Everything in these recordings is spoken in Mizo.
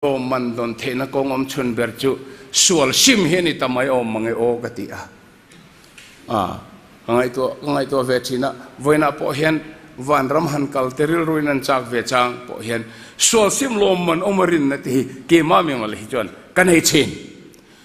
Awm man dawn theihna kawng awm chhun ber chu sual sim hi a ni ta mai awm mang e aw ka ti a. A, ka ngaihtuah ka ngaihtuah ve thin a, vawiinah pawh hian vanram han kal te rilruin an chak ve chang pawh hian sual sim lawm man awm a rinna te hi keimah mimal hi chuan ka nei thin.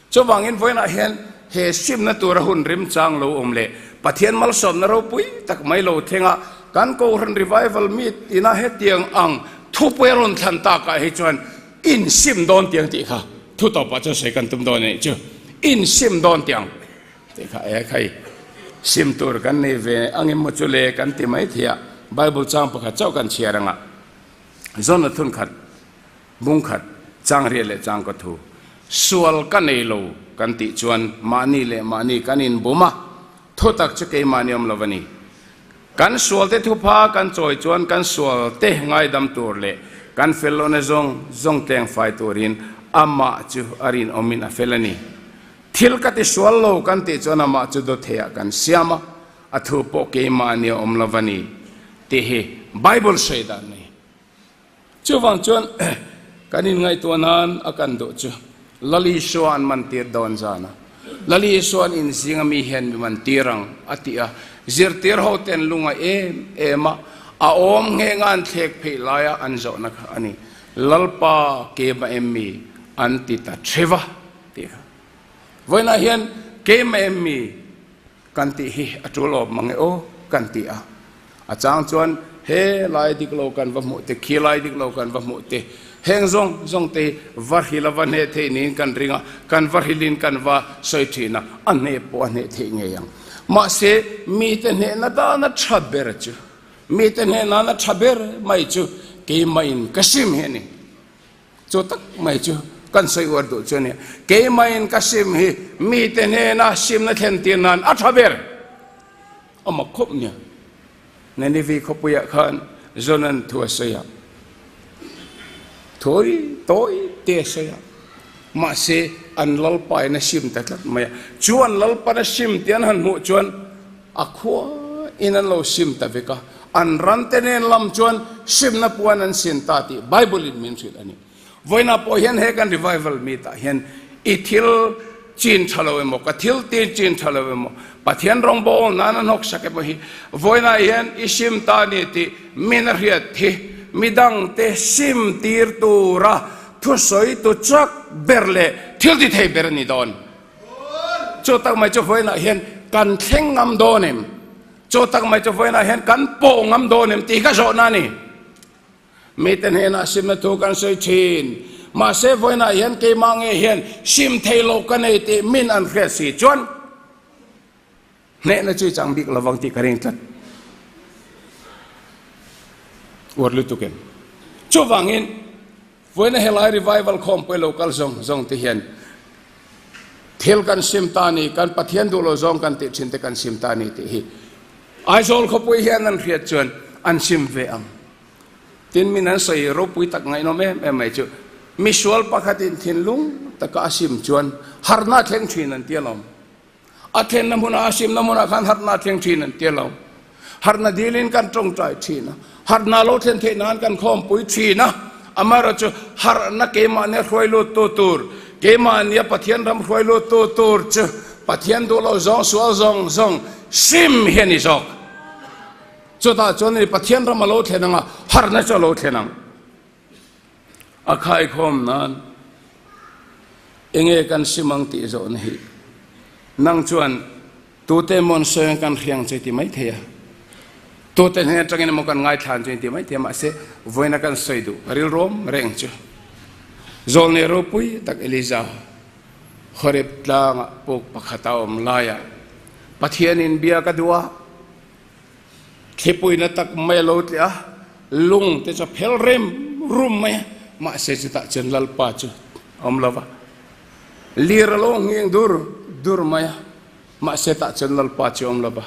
Chuvangin vawiinah hian he simna tura hun remchang lo awm leh Pathian malsawmna ropui tak mai lo thleng a, kan Kohhran Revival Meet ina hetiang ang thupui a rawn thlan takah hi chuan insim dawn tiang tih kha thu tawpah chuan sawi kan tum dawn a nih chu. Insim dawn tiang tih kha e khai sim tur kan nei ve ang emaw chu le kan ti mai thei a, Bible chang pakhat chauh kan chhiar anga zawn a thun khat Bung khat, chang riat leh chang ka thu. Sual ka nei lo kan tih chuan mahni leh mahni kan inbum a, thu tak chu keimahni awm lo a ni. Kan sualte thupha kan chawi chuan kan sualte ngaidam tur leh kan fel lohna zawng zawng tleng fai turin amah chu a rinawmin a fel a ni. Thil ka ti sual lo kan tih chuan amah chu dawtheiah kan siam a, a thu pawh keimahni a awm lo a ni tih hi Bible sawi dan a ni. Chuvang chuan kan inngaihtuah nan a kan duh chu Lal Isua an man tir dawn zan a, Lal Isua'n inzinga mi hian mi man tir ang a ti a, zirtir ho ten lunga em em a, a awm ngheng a an thlek pheih laia an zawhna kha a ni. Lalpa keimah em mi an ti ta theuh a tih kha. Vawiinah hian keimah em mi Kan tih hi a tul awm mang e aw kan ti a. A chang chuan he lai dik lo kan va hmuh te, khi lai dik lo kan va hmuh te, heng zawng zawng te hi va hril a va hneh theih niin kan ring a, kan va hrilin kan va sawi thin a, a hneh pawh a hneh theih ngei ang. Mahse, mite hnehna dana tha ber chu, mite hneh nana tha ber mai chu keimahin ka sim hi a ni. Chu tak mai chu kan sawi uar duh chu a nia. Keimahin ka sim hi mite hnena simna thlen tir nan a tha ber. A mak khawp nia. Ninive khawpuiah khan Jonan thu a sawi a. Thawi tawi te a sawi a. Mahse an lalpain a sim ta tlat mai a. Chu an lalpan a sim tih an han hmuh chuan A khua in an lo sim ta vek a, an ran te nen lam chuan simna puan an sin ta tih Bible in min hrilh a ni. Vawiinah pawh hian he kan revival meet ah hian i thil chin tha lo emaw, ka thil tin chin tha lo emaw, Pathian rawngbâwl nan a hnawksak emaw hi vawiinah hian i sim ta a ni tih min a hriat hi midangte sim tir tura thusawi tu chak ber leh thil ti thei ber a ni dawn. Chu tak mai chu vawiinah hian kan thleng ngam dawn em? Chu tak mai chu vawiinah hian kan pawh ngam dawn em tih ka zawhna a ni. Mite hnenah simna thu kan sawi thin. Mahse vawiinah hian keimah nge hian sim thei lo ka nei tih min an hriat si chuan hnehna chu i chang bik lovang tih ka ring tlat. Uar lutuk em? Chuvangin Vawiina helai revival khawmpui lo kal zawng zawng te hian thil kan sim ta ni, kan Pathian duh lo zawng kan tih thin te kan sim ta ni tih hi Aizawl khawpui hian an hriat chuan an sim ve ang. Tin min an sawi ropui tak ngaihnawm em em mai chu misual pakhatin thinlung taka a sim chuan harhna a thleng thin an ti alawm. A thlenna hmunah a simna hmunah khan harhna a thleng thin an ti lo. Harhna dilin kan tawngtai thin a, harhna lo thlen theih nan kan khawmpui thin a. Amaherawhchu harhna keimahnia hruai luttu tur, keimahnia Pathian ram hruai luttu tur chu Pathian duh lo zawng sual zawng zawng sim hi a ni zawk. Chutah chuan ni Pathian ram a lo thlen ang a, harhna chu a lo thlen ang. A khaikhawm nan enge kan sim ang tih zawhna hi nang chuan tute emaw an sawi ang kan hria ang chu i ti mai thei a, tute hnen atangin emaw kan ngaithla ang chu i ti mai thei a, mahse vawiina kan sawi duh ka rilruam reng chu Zawlnei ropui tak Eliza Horeb tlangah puk pakhat a awm laiah Pathianin bia ka duh a, Thlipuina tak mai a lo tliah a, lung te chu a phel rem rum mai a, mahse chutah chuan Lalpa chu a awm lo va. Lir a lo ngheng dur dur mai a, mahse tah chuan Lalpa chu a awm lo va.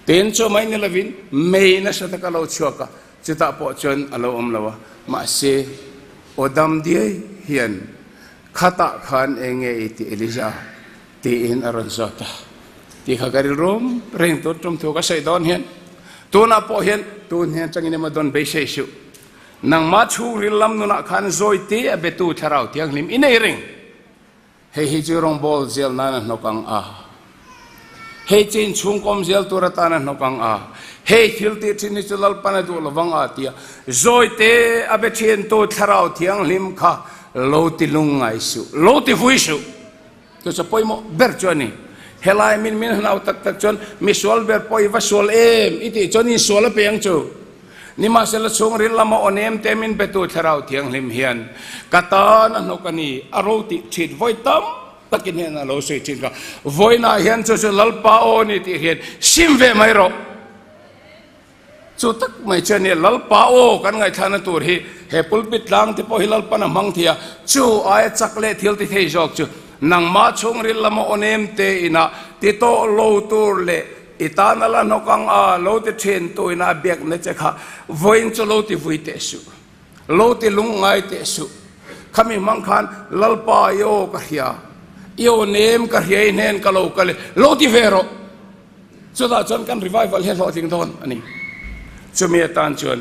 Ten chu mai ni lovin mei nasa tak a lo chhuak a, chutah pawh chuan a lo awm lo a, mahse aw dam diai hian khatah khan eng nge i tih Elija? Tiin a rawn zawt a. Ti kha ka rilrum reng tur tum thu ka sawi dawn hian tunah pawh hian tun hian changin emaw dawn beisei suh. Nangmah chhungril lam nunah khan zawite a betu Thlarau Thianghlim i nei reng. Hei hi chu rawngbawl zel nan a hnawk ang a. Hei chu inchhungkawm zel tur atan a hnawk ang a. Hei thil tih thin hi chu Lalpan a duh lovang a tia zawite a be thintu Thlarau Thianghlim kha lo ti lungngai suh, lo ti vui suh. Chu chu pawimawh ber chu a ni. Helai min min hnau tak tak chuan misual ber pawh i va sual em i tih chuan insual a pe ang chu. Nimahsela chhungril lama aw nem te min betu Thlarau Thianghlim hian ka tan a hnawk a ni, a ro tih thin vawi tam takin hian a lo sawi thin kha. Vawiinah hian chu chu Lalpa aw a ni tih hian sim ve mai rawh. Chu tak mai chu a ni, Lalpa aw kan ngaihthlakna tur hi he pulpit tlang te pawh hi Lalpan a hmang thei a, chu aia chak leh thil ti thei zawk chu nangmah chhungril lama aw nem te inah ti tawh lo tur leh I tan a la hnawk ang a, lo ti thin tu ina a biakna che kha vawiin chu lo ti vui teh suh, lo ti lungngai teh suh. Khami hmang khan Lalpa i aw ka hria, i aw nem ka hria i hnen ka lo kal e, lo ti ve rawh. Chutah chuan kan revival hi a hlawhtling dawn a ni. Chumi atan chuan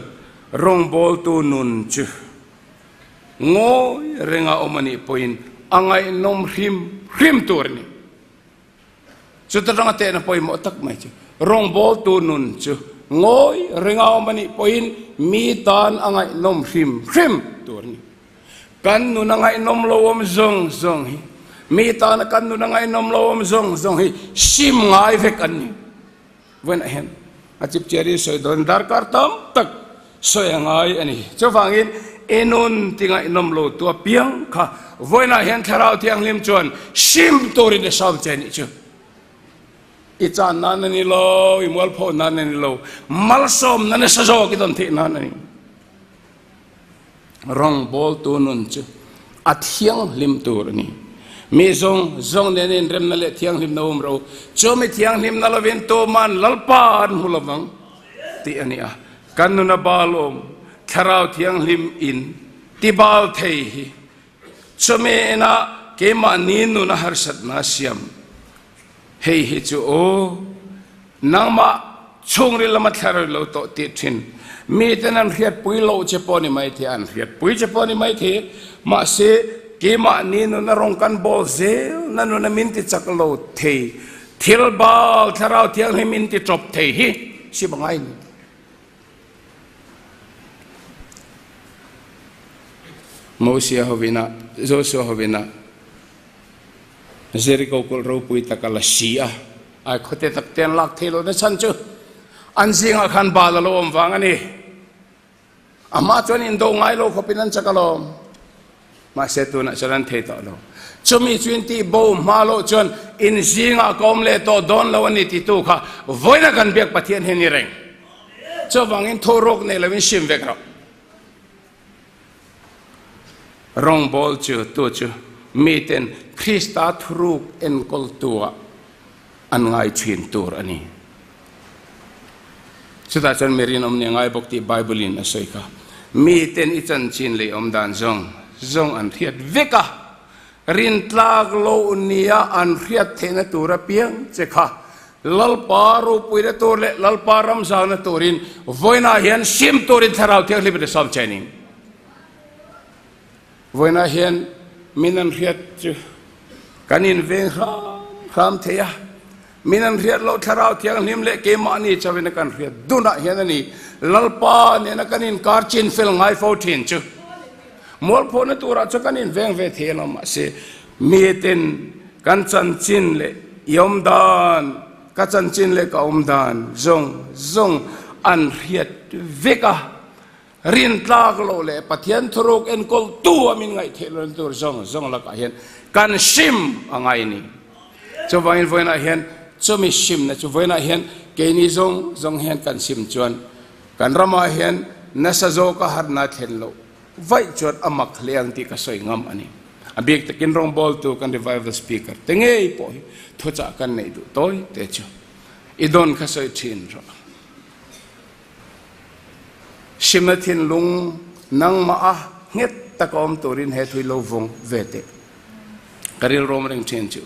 rawngbawltu nun chu ngawi renga awm a nih pawhin a ngaihnawm hrim hrim tur a ni. Chuta tanga tehna pawimawh tak mai chu rawngbawltu nun chu ngawi ringa awm a nih pawhin mi tan a ngaihnawm hrim hrim tur a ni. Kan nun a ngaihnawm lo awm zawng zawng hi, mi tana kan nun a ngaihnawm lo awm zawng zawng hi sim ngai vek an ni. Vawiinah hian a chipchiar i sawi dawn darkar tam tak sawi a ngai a ni. Chuvangin i nun ti ngaihnawm lo tu apiang kha vawiinah hian Thlarau Thianghlim chuan sim turin i sawm che nih chu. I chan nan a ni lo, i mualpho nan a ni lo, malsawmna nasa zawk i dawn theih nan a ni. Rawngbawltu nun chu a thianghlim tur a ni. Mi zawng zawng nena inremna leh thianghlimna awm ro. Chu mi thianghlimna lovin tuman Lalpa an hmu lovang tih a ni a. Kan nuna bal awm Thlarau Thianghlim in ti bal thei hi chumi inah keimahni nuna harsatna siam Hei hi chu aw, nangmah chhungril lama thlar lo tawh tih thin. Miten an hriatpui loh che pawh ni maithei, an hriatpui che pawh ni maithei, mahse keimahni nuna rawng kan bawl zel na nuna min ti chak lo thei, thil bal Thlarau Thianghlim min ti tawp thei hi si bangai ni. Mosia hovina, Joshua hovina, Jericho kulh ropui tak a la si a, ai khawte tak te an lak thei lo na chhan chu an zingah khan bal a lo awm vang a ni. Amah chuan indo ngai lo khawpin an chak alawm. Mahse tunah chuan an thei tawh lo. Chumi chu in tih bo hma loh chuan in zingah ka awm leh tawh dawn lo a ni titu kha vawiina kan biak Pathian hi a ni reng. Chuvangin thawhrawk nei loin sim vek rawh. Rawngbawl chu tu chu miten Krista thuruk enkawltua an ngai thin tur a ni. Chutah chuan mi rinawm nih a ngai bawk tih Bible-in a sawi kha. Miten i chanchin lei awm dan zawng zawng an hriat vek a, rintlak lo nia an hriat theihna tur apiang che kha Lalpa ropuina tur leh Lalpa ramzauhna turin vawiinah hian sim turin Thlarau Thianghlim in a sawm che a ni. Vawiinah hian min an hriat chu kan inveng hram hram thei a, min an hriat loh Thlarau Thianghlim leh keimahni chauhin a kan hriat dunah hian a ni. Lalpa nena kan inkar chin fel ngai fo thin chu mualphawhna turah chuan kan inveng ve thei alawm mahse Miten kan chanchin leh i awm dan, ka chanchin leh ka awm dan zawng zawng an hriat vek a, rintlak loh leh Pathian thuruk enkawltu a min ngaihtheih lohna tur zawng zawng lakah hian kan hrim a ngai a ni. Chuvangin vawiinah hian chumi hrimna chu vawiinah hian keini zawng zawng hian kan hrim chuan kan ramah hian nasa zawka harna thlen loh Vaih chuan a mak hle ang tih ka sawi ngam a ni. A bik takin rawngbawltu kan revival speaker te ngei pawh hi thuchah kan neih duh tawi te chu i dawn kha sawi thin rawh. Simna thinlung nangmah a nghet taka awm turin he thui lo vawng ve teh. Ka rilruam reng thin chu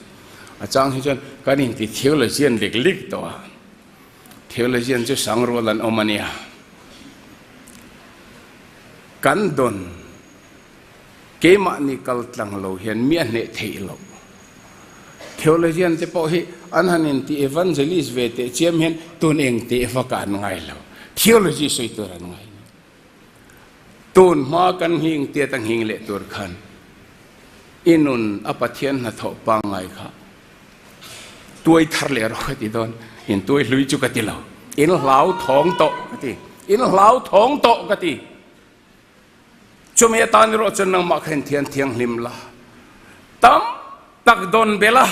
a chang hi chuan kan inti theologian lik lik tawh a. Theologian chu sang rual an awm a nia. Kan dawn keimahni kal tlang lo hian mi a hneh theih loh. Theologian te pawh hi an han inti evangelist ve teh chiam hian tun eng teh vak ah an ngai lo. Theology sawi tur an ngai lo. Tun hma kan nghing tiat a nghing leh tur khan i nun a Pathian hnathawh pangngai kha tuai thar leh rawh ka ti dawn. In tuai hlui chu ka ti lo. In hlau thawng tawh ka ti. In hlau thawng tawh ka ti. Chumi atan erawh chuan nangmah kha inthian thianghlim la. Tam tak dawn bel a,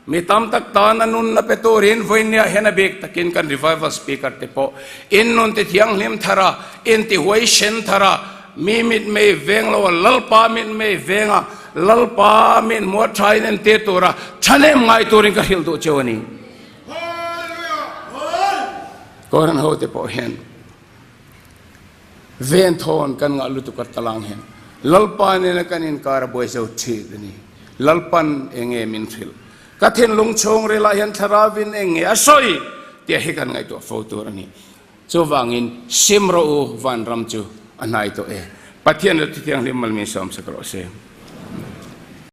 mi tam tak tan a nunna pe turin vawinia hian a bik takin kan revival speaker te pawh in nun ti thianghlim thar a, in ti huaisen thar a, mi mitmei veng lo a, Lalpa mitmei veng a, Lalpa mithmuh a tha in entir tura thahnem ngai turin ka hrilh duh cheu a ni. Koran hote pawh hian. Venthawn kan ngah lutuk a talang hian Lalpa nena kan inkar a buai zo thin a ni. Lalpan eng nge min hrilh? Ka thinlung chhungril ah hian thlarauin eng nge a sawi? tih hi kan ngaihtuah fo tur a ni. Chuvangin sim rawh u, vanram chu a hnai tawh e. Pathian leh Thuthianghlim malmin sawmsak rawh se.